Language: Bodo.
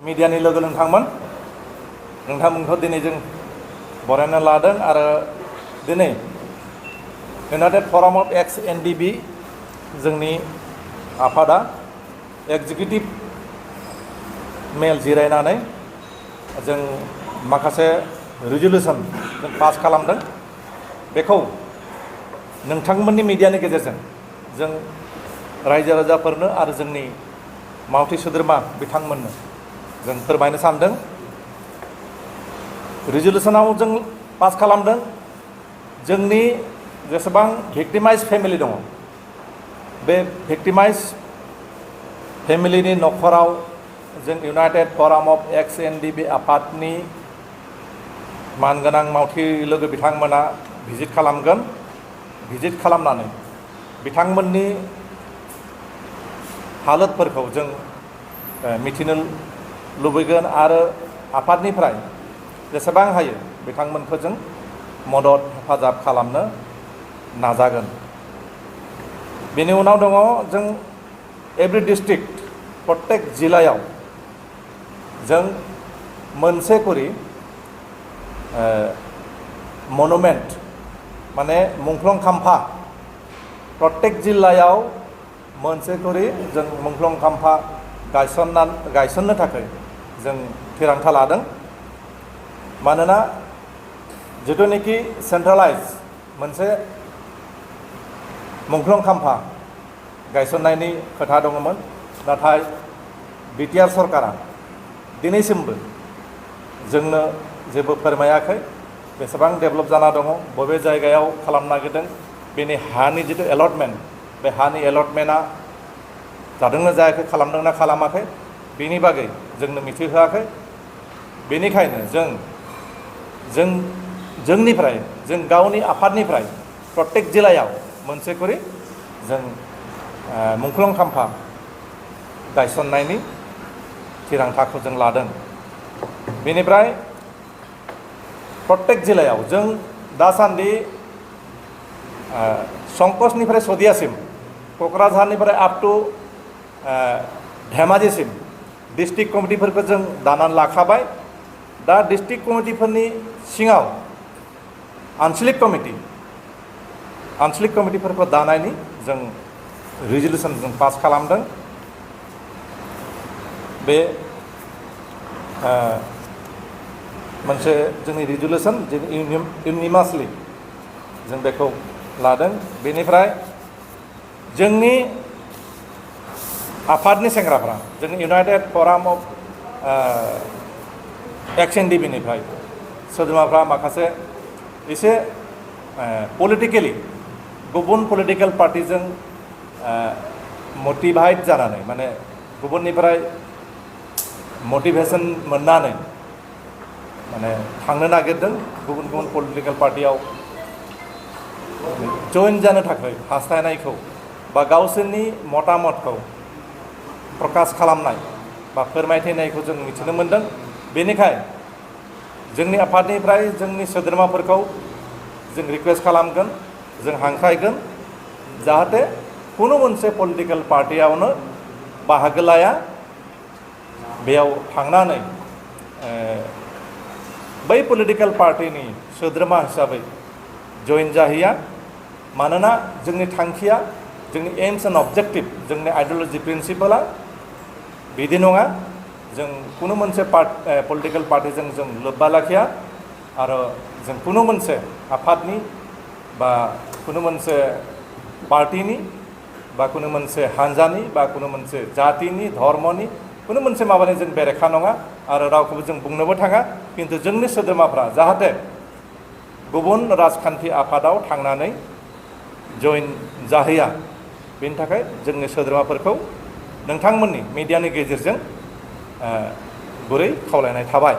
मीडियानि लोगो नोंथांमोनखौ दिनै जों बरायना लादों आरो दिनै इउनाइटेड फराम अफ एक्स एनडिबि जोंनि आफादा एक्जिकिउटिभ मेल जिरायनानै जों माखासे रिजोलुसन जों पास खालामदों। बेखौ नोंथांमोननि मीडियानि गेजेरजों जों रायजो राजाफोरनो आरो जोंनि मावथि सोद्रोमा बिथांमोननो जों फोरमायनो सानदों। रिजोलुसनाव जों पास खालामदों जोंनि जेसेबां भिक्टिमाइज फेमिलि दङ बे भिक्टिमाइज फेमिलिनि न'खराव जों इउनाइटेड फराम अफ एक्स एनडिबि आफादनि मानगोनां मावथि लोगो बिथांमोना भिजिट खालामगोन। भिजिट खालामनानै बिथांमोननि हालोदफोरखौ जों मिथिनो लुबैगोन आरो आफादनिफ्राय जेसेबां हायो बिथांमोनखौ जों मदद हेफाजाब खालामनो नाजागोन। बेनि उनाव दङ जों एभ्रि डिस्ट्रिक्ट प्रत्येक जिल्लायाव जों मोनसे करि मनुमेन्ट माने मुंख्लं खाम्फा प्रत्येक जिल्लायाव मोनसे करि जों मुंख्लं खाम्फा गायसननो थाखाय जों थिरांथा लादों। मानोना जिथुनिखि सेन्ट्रेलाइज मोनसे मुंख्लं खाम्फा गायसननायनि खोथा दङमोन, नाथाय बिटिआर सरकारा दिनैसिमबो जोंनो जेबो फोरमायाखै बेसेबां डेभेलप जाना दङ, बबे जायगायाव खालामनो नागिरदों, बेनि हानि जिथु एलटमेन्ट बे हानि एलटमेन्टआ जादोंना जायाखै, खालामदोंना खालामाखै, बेनि बागै जोंनो मिथिहोआखै। बेनिखायनो जोंनिफ्राय जों गावनि आफादनिफ्राय प्रत्येक जिल्लायाव मोनसे करि जों मुंख्लं खाम्फा गायसननायनि थिरांथाखौ जों लादों। बेनिफ्राय प्रत्येक जिल्लायाव जों दासान्दि संकसनिफ्राय सदियासिम क'क्राझारनिफ्राय आप टु धेमाजिसिम डिस्ट्रिक्ट कमिटिफोरखौ जों दानानै लाखाबाय। दा डिस्ट्रिक्ट कमिटिफोरनि सिङाव आन्सलिक कमिटिफोरखौ दानायनि जों रिजोलुसन जों पास खालामदों। बे मोनसे जोंनि रिजोलुसन इउनिमासलि जों बेखौ लादों। बेनिफ्राय जोंनि आफादनि सेंग्राफ्रा जोंनि इउनाइटेड फराम अफ एक्स एनडिबिनिफ्राय सोद्रोमाफ्रा माखासे एसे पलिटिकेलि गुबुन पलिटिकेल पार्टिजों मटिभाइट जानानै माने गुबुननिफ्राय मटिभेसन मोननानै माने थांनो नागिरदों, गुबुन गुबुन पलिटिकेल पार्टियाव जइन जानो थाखाय हास्थायनायखौ बा गावसोरनि मतामतखौ प्रकाश खालामनाय बा फोरमायथिनायखौ जों मिथिनो मोनदों। बेनिखायनो जोंनि आफादनिफ्राय जोंनि सोद्रोमाफोरखौ जों रिक्वेस्ट खालामगोन, जों हांख्रायगोन जाहाथे खुनु मोनसे पलिटिकेल पार्टियावनो बाहागो लाया, बेयाव थांनानै बै पलिटिकेल पार्टिनि सोद्रोमा हिसाबै जइन जाहैया। मानोना जोंनि थांखिया, जोंनि एम्स एन्ड अबजेक्टिभ, जोंनि आइडिय'लजि प्रिन्सिपाला बिदि नङा। जों खुनु मोनसे पलिटिकेल पार्टिजों जों लोब्बा लाखिया आरो जों खुनु मोनसे आफादनि बा खुनु मोनसे पार्टिनि बा खुनु मोनसे हान्जानि बा खुनु मोनसे जातिनि धर्मनि खुनु मोनसे माबानि जों बेरेखा नङा आरो रावखौबो जों बुंनोबो थाङा। खिन्थु जोंनि सोद्रोमाफ्रा जाहाथे गुबुन राजखान्थि आफादाव थांनानै जइन जाहैया, बेनि थाखाय जोंनि सोद्रोमाफोरखौ नोंथांमोननि मीडियानि गेजेरजों गुरै खावलायनाय थाबाय।